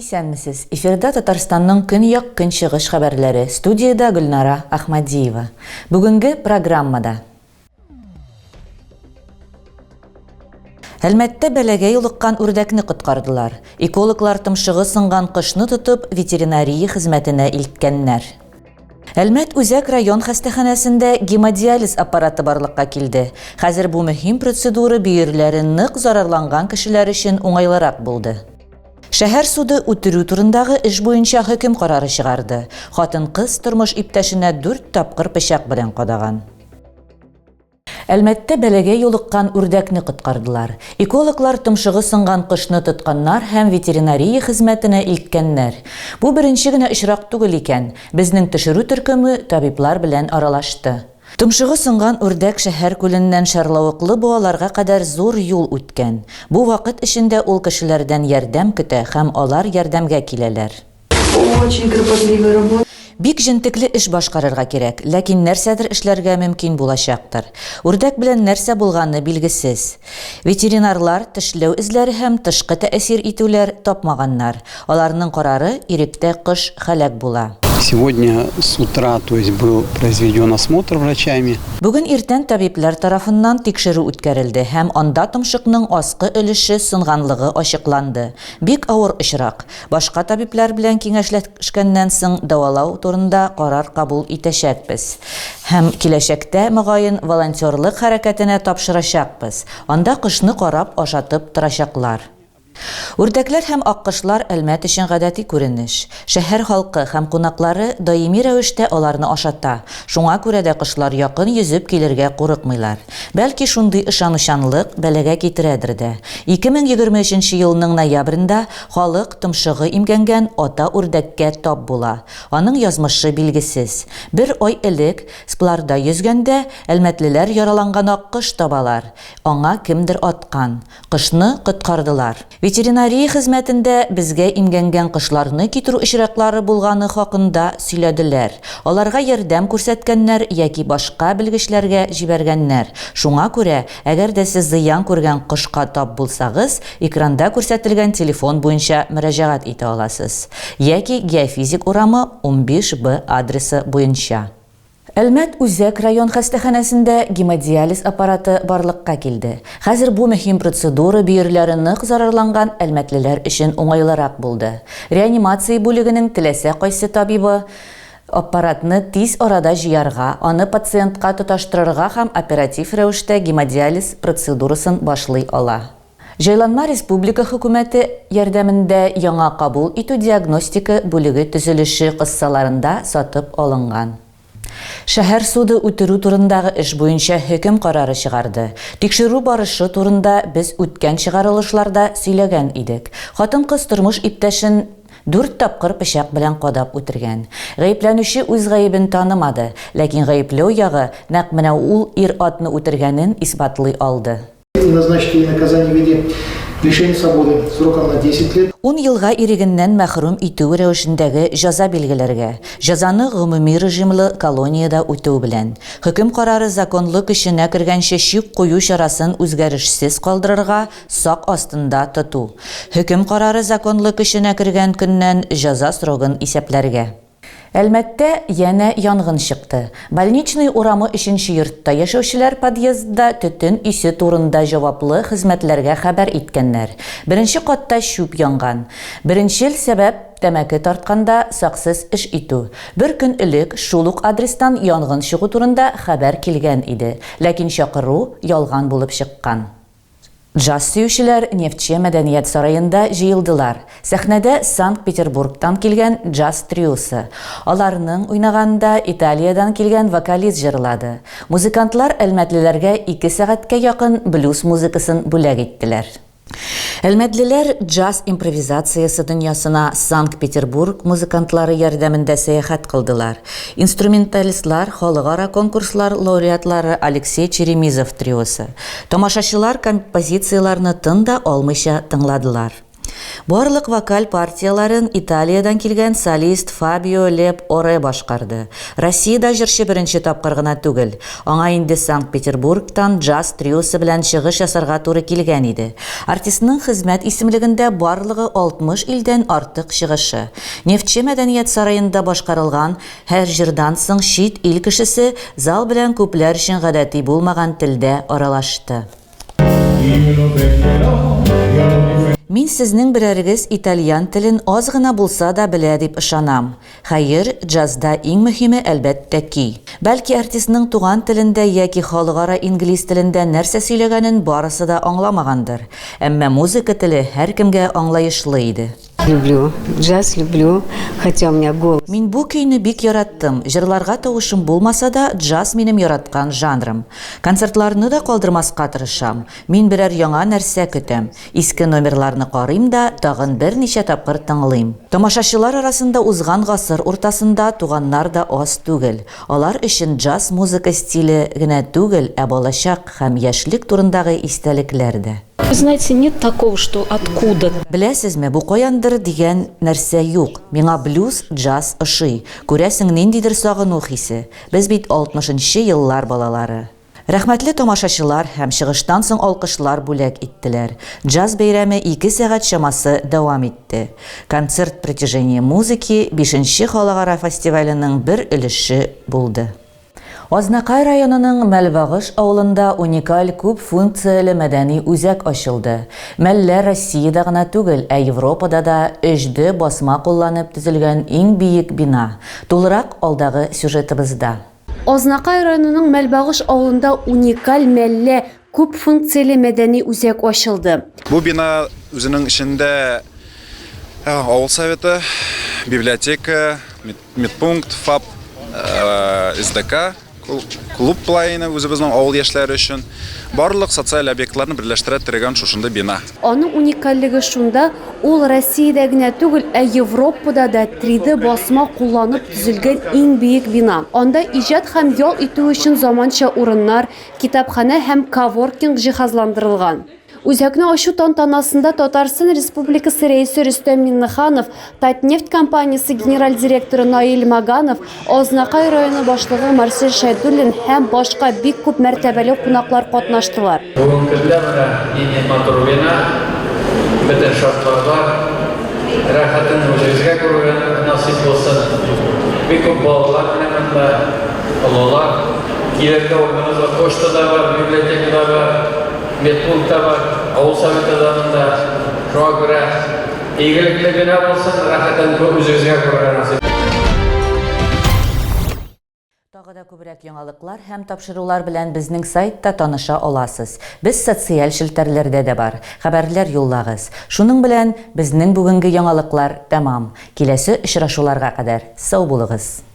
Исәнмесез! Эфирда Татарстанның көньяк-көнчыгыш хәбәрләре. Студиядә Гөлнара Ахмадиева. Бүгенге программада. Әлмәттә бәлагә юлыккан үрдәкне коткардылар. Экологлар томшыгы сынган кошны тотып, ветеринария хезмәтенә илткәннәр. Әлмәт үзәк район хастаханәсендә гемодиализ аппараты барлыкка килде. Хәзер бу мөһим процедура бөерләре нык зарарланган кешеләр өчен уңайлырак булды. Шәһәр суды үтерү турындагы эш буенча хөкем карары чыгарды. Хатын-кыз тормыш иптәшенә дүрт тапкыр пычак белән кадаган. Әлмәттә бәлагә юлыккан үрдәкне коткардылар. Экологлар томшыгы сынган кошны тотканнар һәм ветеринария хезмәтенә илткәннәр. Бу беренче генә очрак түгел икән. Безнең төшерү төркеме табиблар белән аралашты. Томшыгы сынган үрдәк шәһәр күленнән шарлавыклы буаларга кадәр зур юл үткән. Бу вакыт эчендә ул кешеләрдән ярдәм көтә һәм алар ярдәмгә киләләр. Очень кропотливая работа. Бик җентекле эш башкарырга кирәк, ләкин нәрсәдер эшләргә мөмкин булачактыр. Үрдәк белән нәрсә булганы билгесез. Ветеринарлар тешләү эзләре һәм тышкы тәэсир итүләр тапмаганнар. Аларның карары, иректә кош һәлак була. Сегодня с утра, то есть был произведен осмотр врачами. Бүген иртән табибләр тарафыннан тикшерү үткәрелде һәм анда томшыкның аскы өлеше сынганлыгы ачыкланды. Бик авыр очрак. Башка табибләр белән киңәшләшкәннән соң дәвалау турында карар кабул итәчәкбез. Һәм киләчәктә, мөгаен, волонтерлык хәрәкәтенә тапшырачакбыз. Анда кошны карап, ашатып торачаклар. Үрдәкләр һәм аккошлар Әлмәт өчен гадәти күренеш. Шәһәр халкы һәм кунаклары даими рәвештә аларны ашата, шуңа күрә дә кошлар якын йөзеп килергә курыкмыйлар. Бәлки шундый ышанучанлык бәлагә китерәдер дә. 2023 нче елның ноябрендә Халык томшыгы имгәнгән ата үрдәккә тап була. Аның язмышы билгесез. Бер ай элек, спларда йөзгәндә, әлмәтлеләр яраланган аккош табалар. Аңа кемдер аткан. Кошны коткардылар. Ветеринария хезмәтендә безгә имгәнгән кошларны китерү очраклары булганы хакында сөйләделәр. Аларга ярдәм күрсәткәннәр яки башка белгечләргә җибәргәннәр. Шуңа күрә, әгәр дә сез зыян күргән кошка тап булсагыз, Экранда күрсәтелгән телефон буенча мөрәҗәгать итә аласыз яки Геофизик урамы, 15 Б адресы буенча. Әлмәт үзәк район хастаханәсендә гемодиализ аппараты барлыкка килде. Хәзер бу мөһим процедура бөерләре нык зарарланган әлмәтлеләр өчен уңайлырак булды. Реанимация бүлегенең теләсә кайсы табибы аппаратны тиз арада җыярга, аны пациентка тоташтырырга һәм оператив рәвештә гемодиализ процедурасын башлый ала. Җайланма республика Хөкүмәте ярдәмендә яңа кабул итү-диагностика бүлеге төзелеше кыссаларында сатып алынган. Шәһәр суды үтерү турындагы эш буенча хөкем карары чыгарды. Тикшерү барышы турында без үткән чыгарылышларда сөйләгән идек. Хатын-кыз тормыш иптәшен дүрт тапкыр пычак белән кадап үтергән. Гаепләнүче үз гаебен танымады, ләкин гаепләү ягы нәкъ менә ул ир-атны үтергәнен исбатлый алды. И назначить ей наказание в виде лишения свободы сроком на 10 лет. Ун елга ирегеннән мәхрүм итү рәвешендәге җәза билгеләргә, җәзаны гомуми режимлы колониядә үтү белән, хөкем карары законлы көченә кергәнче чик кую чарасын үзгәрешсез калдырырга, сак астында тоту, хөкем карары законлы көченә кергән көннән җәза срогын исәпләргә. Әлмәттә янә янгын чыкты. Больничный урамы өченче йортта яшәүчеләр подъездда төтен исе турында җаваплы хезмәтләргә хәбәр иткәннәр. Беренче катта чүп янган. Беренчел сәбәп, тәмәке тартканда саксыз эш итү. Бер көн элек шул ук адрестан янгын чыгу турында хәбәр килгән иде, ләкин чакыру ялган булып чыккан. Джаз сөючеләр Нефтьче мәдәният сараенда җыелдылар. Сәхнәдә Санкт-Петербургтан килгән джаз триосы. Аларның уйнаганында Италиядән килгән вокалист җырлады. Музыкантлар әлмәтлеләргә ике сәгатькә якын блюз музыкасын бүләк иттеләр. Әлмәтлеләр джаз импровизациясе дөньясына Санкт-Петербург музыкантлары ярдәмендә сәяхәт кылдылар. Инструменталистлар, халыкара конкурслар лауреатлары Алексей Черемизов триосы. Тамашачылар композицияләрне тын да алмыйча тыңладылар. Барлык вокаль партияләрен Италиядән килгән солист Фабио Леп Оре башкарды. Россиядә җырчы беренче тапкыр гына түгел. Аңа инде Санкт-Петербургтан джаз триосы белән чыгыш ясарга туры килгән иде. Артистның хезмәт исемлегендә барлыгы 60 илдән артык чыгышы. Нефтьче мәдәният сараенда башкарылган һәр җырдан соң чит ил кешесе зал белән күпләр өчен гадәти булмаган телдә аралашты. Мин сезнең берәрегез итальян телен аз гына булса да белә дип ышанам. Хәер, джазда иң мөһиме, әлбәттә, көй. Бәлки артистның туган телендә яки халыкара инглиз телендә нәрсә сөйләгәнен барысы да аңламагандыр. Әмма музыка теле һәркемгә аңлаешлы иде. Люблю джаз, люблю, хотя у меня голос. Мин бу көйне бик яраттым. Җырларга тавышым булмаса да, джаз минем яраткан жанрым. Концертларны да калдырмаска тырышам. Мин берәр яңа нәрсә көтәм. Иске номерларны карыйм да, тагын берничә тапкыр тыңлыйм. Тамашачылар арасында узган гасыр уртасында туганнар да аз түгел. Алар өчен джаз музыка стиле генә түгел, ә балачак һәм яшьлек турындагы истәлекләр дә. Вы знаете, нет такого, что откуда. Беләсезме, бу каяндыр дигән нәрсә юк. Миңа блюз, джаз ошый. Күрәсең, ниндидер сагыну хисе. Без бит алтмышынчы еллар балалары. Рәхмәтле тамашачылар һәм чыгыштан соң алкышлар бүләк иттеләр. Джаз бәйрәме ике сәгать чамасы дәвам итте. Концерт Притяжение музыки бишенче халыкара фестиваленең бер өлеше булды. Азнакай районының Мәлбагыш авылында уникаль күп функцияле мәдәни үзәк ачылды. Мәллә Россиядә гына түгел, ә Европада да 3D басма кулланып төзелгән иң биек бина. Тулырак алдагы сюжетыбызда. Азнакай районының Мәлбагыш авылында уникаль Мәллә күп функцияле мәдәни үзәк ачылды. Бу бина үзенең эчендә авыл советы, библиотека, Медпункт, ФАП, СДК, клуб плайны үзебезнең авыл яшьләре өчен. Барлык социаль объектларны берләштерә торган шушындый бина. Аның уникальлеге шунда, ул Россиядә генә түгел, ә Европада да 3D басма кулланып төзелгән иң биек бина. Анда иҗат һәм ял итү өчен заманча урыннар, китапханә һәм коворкинг җиһазландырылган. Үзәкне ачу тантанасында Татарстан Республикасы Рәисе Рөстәм Миңнеханов, Татнефть компаниясе генераль директоры Наил Маганов, Азнакай районы башлыгы Марсель Шәйдуллин һәм башка бик күп мәртәбәле кунаклар катнаштылар. Бүгенге көндә менә нинди матур бина, бөтен шартлар бар. Рәхәтен үзегезгә күрергә насыйп булсын. Бик күп балалар менә монда, олылар. Килергә урыныгыз бар, почта да бар, библиотека да бар. Медпункт та бар, авыл советы да монда. Шуңа күрә игелекле генә булсын, рәхәтен үзегезгә күрергә насыйп. Тагы да күбрәк яңалыклар һәм тапшырулар белән безнең сайтта таныша аласыз. Без социаль челтәрләрдә дә бар. Хәбәрләр юллагыз. Шуның белән безнең бүгенге яңалыклар тәмам. Киләсе очрашуларга кадәр сау булыгыз!